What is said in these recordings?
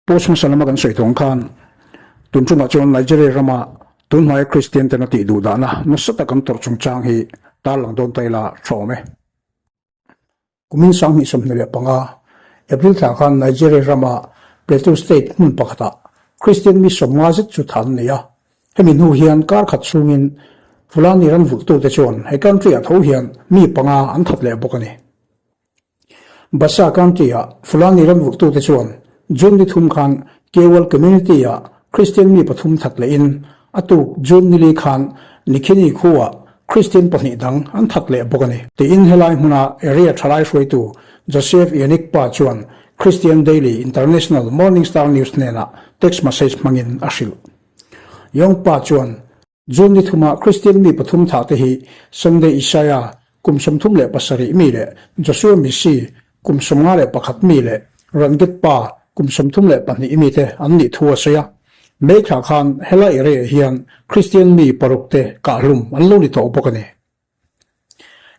Post hmasa lama kan sawi tawng khan tun ṭumah chuan Nigeria rama tunhnaia Kristian ten a tih duh dahna nasa tak an tawrh chungchang hi tarlang dawn ta ila tha awm e. Kumin 2025, April thla khan Nigeria rama Plateau State hmun pakhatah Kristian mi 50 zet chu thah an nei a. Hemi hnu hian kar khat chhungin Fulani ram vulhtute chuan he country-ah tho hian mi panga an that leh bawk a ni. Basa County-ah Fulani ram vulhtute chuan June ni thum khan Kewal Community-ah Kristian mi pathum that lehin a tuk June nili khan Nikhini khuaah Kristian pahnih dang an that leh bawk a ni. Tiin helai hmuna area thalai hruaitu Joseph Yannick Pa chuan Christian Daily International Morning Star News hnenah text message hmangin a hrilh. Young Pa chuan June ni thuma Kristian mi pathum thah te hi Sunday Isaiah kum 37 mi leh Joshua Misi kum 51 mi leh Ranjit Pa kum 32 mi te an nih thu a sawi a. May thla khan helai area hian Kristian mi paruk te kahhlum an lo ni tawh bawk a ni.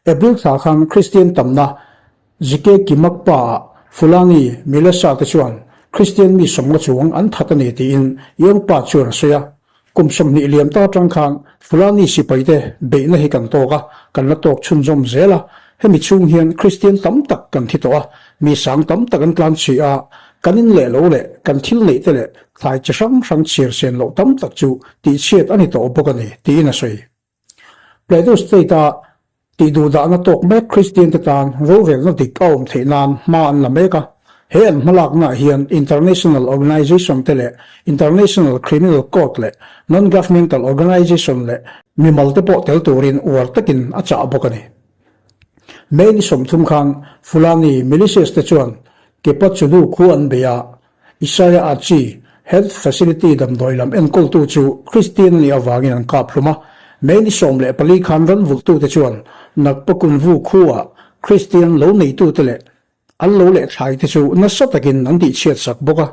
April thla khan Kristian tamna Zike Kimakpa-ah Fulani Milesa te chuan Kristian mi sawmnga chuang an that a ni tiin Yongpa chuan a sawi a. Kum 20 liam ta atang khan Fulani sipaite beihna hi kan tawk a, kan la tawk chhunzawm zel a. Hemi chhung hian Kristian tam tak kan thi tawh a, mi sang tam tak an tlan chhi a, kan in leh lo leh kan thil neih te leh thlai chi hrang hrang chhiar sen loh tam tak chu tihchhiat a ni tawh bawk a ni, tiin a sawi. Plateau State-a tihduhdahna tawk mek Kristian te tan rorelna dik a awm theih nan hma an la mek a. He an hmalaknaah hian international organization te leh International Criminal Court leh non-governmental organization leh mimal te pawh tel turin uar takin a chah bawk a ni. May ni 30 khan Fulani militias te chuan Kepa Chudu khu an bei a, Isaiah Achi, Health Facility damdawi lam enkawltu chu Kristian a nih avangin an kap hlum a. May ni 14 khan ran vulhtute chuan Nagpakunvu khuaah Kristian lo neitute leh an lo leh thlaite chu nasa takin an tihchhiat sak bawk a.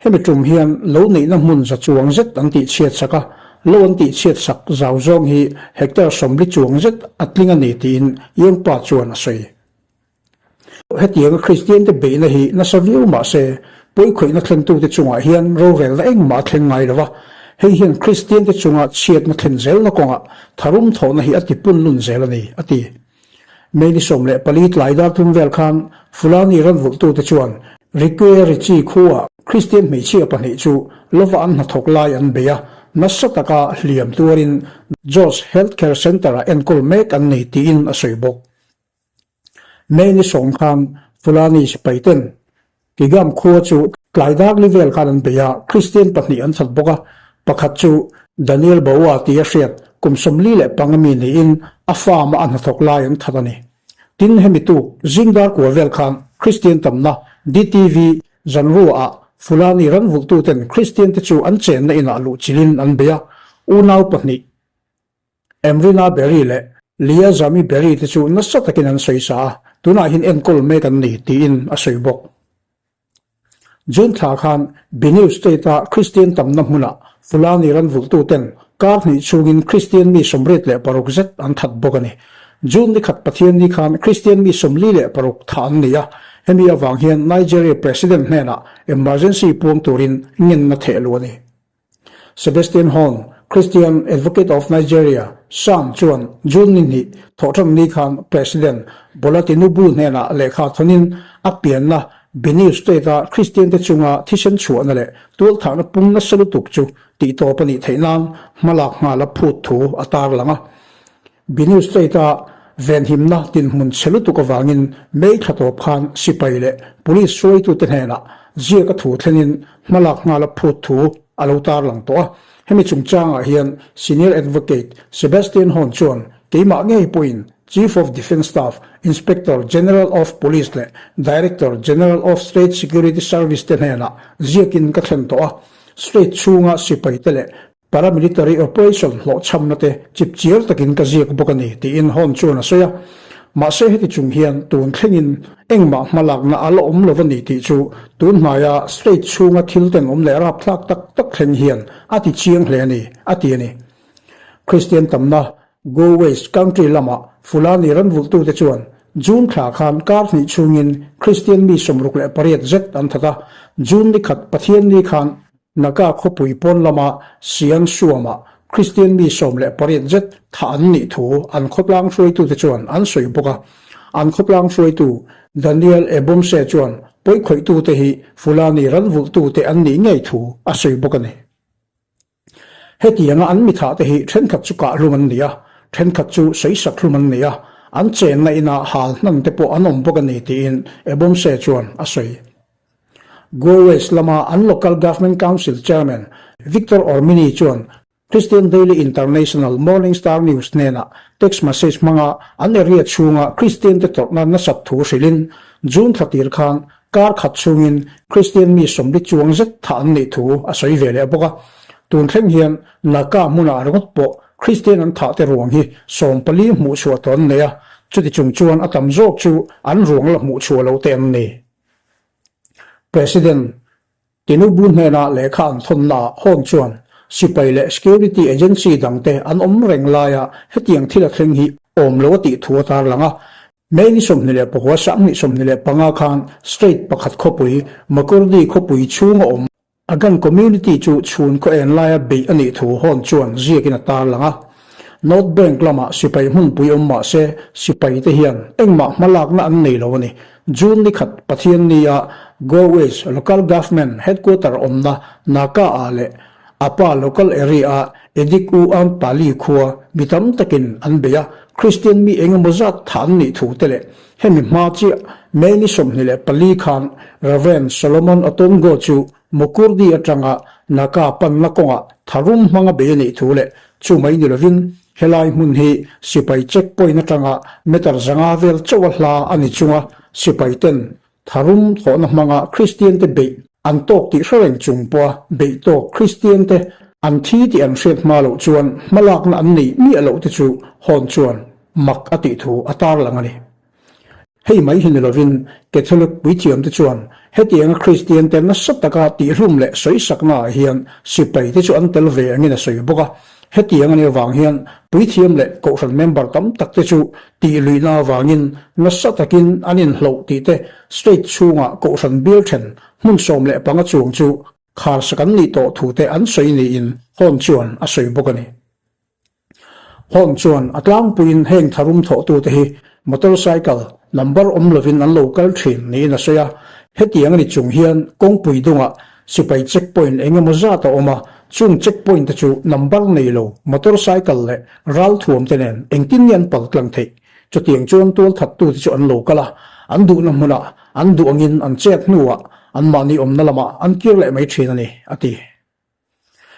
Hemi tum hian lo neihna hmun za chuang zet an tihchhiat sak a, lo an tihchhiat sak zau zawng hi hectare 40 chuang zet a tling a ni tiin Yongpa chuan a sawi. Hetianga Kristiante beihna hi nasa viau mah se, pawikhawihna thlentute chungah hian rorelna engmah a thleng ngai lo va. Hei hian Kristiante chunga chhiatna thlen zelna kawngah tharum thawhna hi a tipun lun zel a ni, a ti. May ni 14 tlai dar thum vel khan Fulani ran vulhtute chuan Rikue Richi khuaah Kristian hmeichhia pahnih chu lova an hnathawk lai an bei a, nasa taka hliam tuarin Jos Health Care Centre-ah enkawl mek an nei tiin a sawi bawk. May ni 10 khan Fulani sipai ten Kigam khua chu tlai dak li vel khan an bei a, Kristian pahnih an that bawk a, pakhat chu Daniel Bowa tia hriat kum 45 mi niin a farm-a a hnathawk lai an that a ni. Tin, hemi tuk zing dar kua vel khan Kristian tamna DTV Zanrua-ah Fulani ran vulhtuten Kristian te chu an chenna inah luh chilhin an bei a, unau pahnih Emrina Berry leh Lia Zami Berry te chu nasa takin an sawi sa a, tunah hian enkawl mek an ni tiin a sawi bawk. June thla khan Benue State-a Kristian tamna hmunah Fulani ran vulhtuten kar hnih chhungin Kristian mi 86 zet an that bawk a ni. June ni khat Pathianni khan Kristian mi 46 thah an ni a, hemi avang hian Nigeria President hnenah emergency puang turin ngenna theh luh a ni. Sebastian Horn, Christian Advocate of Nigeria, Sam chuan June ni hnih thawhṭan ni khan President Bola Tinubu hnenah lehkha thawnin a pianna Benue State-a Christian-te chunga thisen chhuahna leh tualthahna pung nasa lutuk chu tihtawp a nih theih nan hmalak nghal a phut thu a tarlang a. Benue State-a venhimna dinhmun chhe lutuk avangin May thla tawp khan sipai leh police hruaitute hnenah ziaka thu thlengin hmalak nghal a phut thu a lo tarlang tawh a. Hemi chungchangah hian Senior Advocate Sebastian Horn chuan keimah ngei pawhin Chief of Defence Staff, Inspector General of Police leh Director General of State Security Service te hnenah ziakin ka thlen tawh a. State chhunga sipaite leh Paramilitary operation hlawhchhamna te chip chial takin ka ziak bawk a ni, tiin Horn chuan a sawi a. Mahse heti chung hian tun thlengin engmah hmalakna a la awm lo a ni tih chu tun hnaia state chhunga thil tenawm leh rapthlak tak tak thleng hian a ti chiang hle a ni, a ti a ni. Kristian tamna Go West Country lama Fulani ran vulhtute chuan. June thla khan kar hnih chhungin Kristian mi 68 zet an that a, June ni khat Pathianni khan Naga khawpui pawn lama Sian Suamah Kristian mi 18 zet thah an nih thu an khawtlang hruaitute chuan an sawi bawk a. An khawtlang hruaitu Daniel Ebomse chuan pawikhawih-tute hi Fulani ranvulhtute an nih ngei thu a sawi bawk a ni. Hetianga an mithahte hi thenkhat chu kah hlum an ni a, thenkhat chu sawisak hlum an ni a, an chenna inah hal hnan te pawh an awm bawk a ni tiin Ebomse chuan a sawi. Goa West lama an Local Government Council Chairman Victor Ormini chuan Christian Daily International Morning Star News hnenah text message hmanga an area chhunga Kristian te tawrhna nasat thu hrilhin June thla tir khan kar khat chhungin Kristian mi 40 chuang zet thah an nih thu a sawi ve leh bawk a. Tun thleng hian Naka hmunah ringawt pawh Kristian an thah te ruang hi 14 hmuh chhuah tawh an nei a, chuti chung chuan a tam zawk chu an ruang la hmuh chhuah loh te an ni. President Tinubu hnena lehkha an thawnnaah Horn chuan sipai leh security agency dangte an awm reng laia hetiang thil a thleng hi awm lo a tih thu a tarlang a. May ni 29 2025 khan state pakhat khawpui Makurdi khawpui chhunga awm Agan community chu chhun khaw en laia beih a nih thu Horn chuan ziakin a tarlang a. North Bank lamah sipai hmunpui awm mah se sipaite hian engmah hmalakna an nei lo a ni. June ni khat Pathianni-a Goa West Local Government Headquarter awmna Naka-ah leh Apa Local Area-a Edik U Ang Pali khua mi tam takin an bei a, Kristian mi eng emaw zat thah an nih thu te leh hemi hma chiah May ni 24 khan Rev. Solomon Otongo chu Mukurdi atanga Naka panna kawngah tharum hmanga bei a nih thu leh chu mai ni lovin Helai hmun hi sipai check point atanga meter 500 vel chauh a hla a ni chunga sipai ten tharum thawhna hmanga Kristian te beih an tawk tih hre reng chung pawha beih tawk Kristian te an thi tih an hriat hma loh chuan hmalakna an neih miah loh te chu Hawn chuan mak a tih thu a tarlang a ni. Hei mai hi ni lovin Catholic puithiamte chuan hetianga Kristiante nasa taka tihhlum leh sawisaknaah hian sipaite chu an tel ve angin a sawi bawk a. Hetiang a nih avang hian puithiam leh kohhran member tam takte chu tihluihna avangin nasa takin an inhloh tih te state chhunga kohhran bial then hmun 15 chuang chu kharsak an nih tawh thute an sawi niin Horn chuan a sawi bawk a ni. Horn chuan a tlangpuiin heng tharum thawhtute hi motorcycle number awm lovin an lo kal thin niin a sawi a. Hetiang a ni chung hian kawngpui dungah sipai checkpoint eng emaw zat a awm a, chung checkpoint te chu number nei lo motorcycle leh ralthuam te nen engtin nge an pal tlang theih? Chutiang chuan tualthattute chu an lo kal a, an duhna hmunah an duh angin an chet hnuah anmahni awmna lamah an kir leh mai thin a ni, a ti.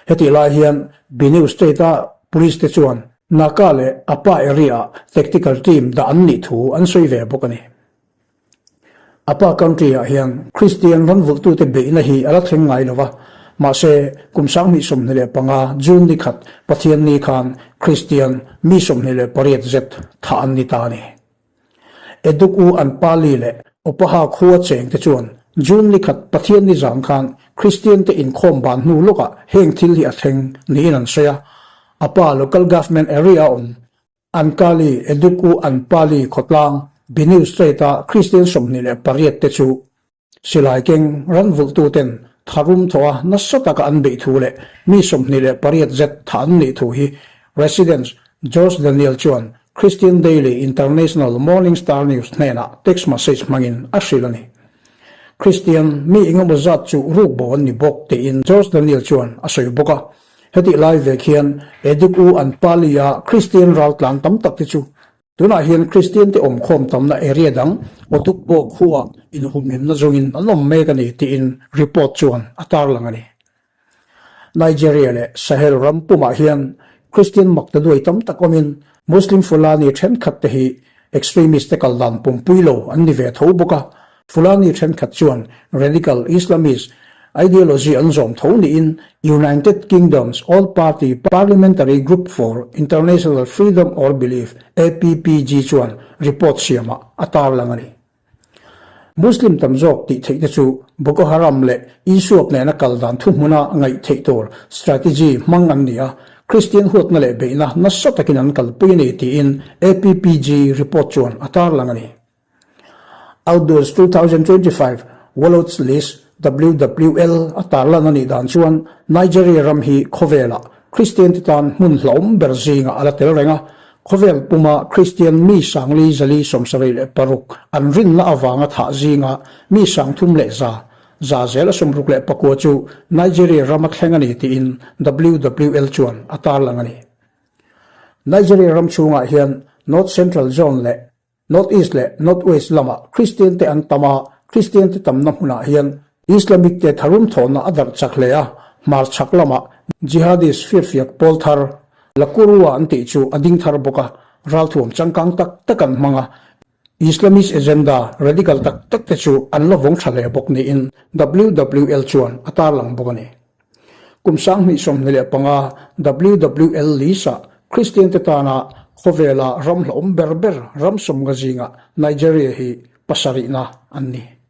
Hetih lai hian Benue State-a Police te chuan Naka leh Apa area-ah tactical team dah an nih thu an sawi ve bawk a ni. Apa County-ah hian Kristian ranvulhtute beihna hi a la thleng ngai lo va, mahse kum 2025 June ni khat Pathianni khan Kristian mi 28 zet thah an ni ta a ni. Eduk u an Pali leh Opaha khua cheng te chuan June ni khat Pathian ni zan khan Kristian te inkhawm ban hnu lawkah heng thil hi a thleng niin an sawi a. A pa Local Government Area a awm Ankali Eduk u an Pali khawtlang Benue State a Kristian 28 te chu Silai keng ranvulhtuten tharum thawh a nasa taka an beih thu leh mi 28 zet thah an nih thu hi Residents George Daniel chuan Christian Daily International Morning Star News hnenah text message hmangin a hrilh a ni. Christian mi engemaw zat chu rukbo an ni bawk tiin George Daniel chuan a sawi bawk a. Hetih lai vek hian Eduk U an Pali-a Christian raltlan tam tak te chu Tunah hian Kristiante awmkhawm tamna area dang Otukbo khuaah inhumhimna zawngin an awm mek a ni tiin report chuan a tarlang a ni. Nigeria leh Sahel ram pumah hian Kristian maktaduai tam tak awmin Muslim Fulani thenkhat te hi extremist te kal dan pumpui lo an ni ve tho bawk a, Fulani thenkhat chuan radical Islamist ideology an zawm tho niin United Kingdom's All Party Parliamentary Group for International Freedom or Belief, APPG, chuan report siamah a tarlang a ni. Muslim tam zawk tih theih te chu Boko Haram leh ISWAP nena kal dan thuhmuna ngaih theih tur strategy hmang an ni a, Kristian huatna leh beihna nasa takin an kalpui a ni tiin APPG report chuan a tarlang a ni. Outdoors 2025 World's List, WWL, a tarlan a nih dan chuan Nigeria ram hi khawvelah Kristiante tan hmun hlauhawm ber zingah a la tel reng a, khawvel puma Kristian mi sangli zali 76 an rinna avanga thah zinga mi 300 za zel a 69 chu Nigeria rama thleng a ni tiin WWL chuan a tarlang a ni. Nigeria ram chhungah hian North Central Zone leh North East leh North West lamah Kristian te an tam a, Kristian te tamna hmunah hian Islamic te tharum thawhna a darh chak hle a, hmar chhak lamah Jihadist firfiak pawl thar Lakurawa an tih chu a ding thar bawk a, ralthuam changkang tak tak an hmang a, Islamist agenda radical tak tak te chu an la vawng tha hle bawk niin WWL chuan a tarlang bawk a ni. Kum 2025 WWL Lisa Kristian te tana khawvela ram hlauhawm ber ber ram sawmnga zingah Nigeria hi pasarihna an ni.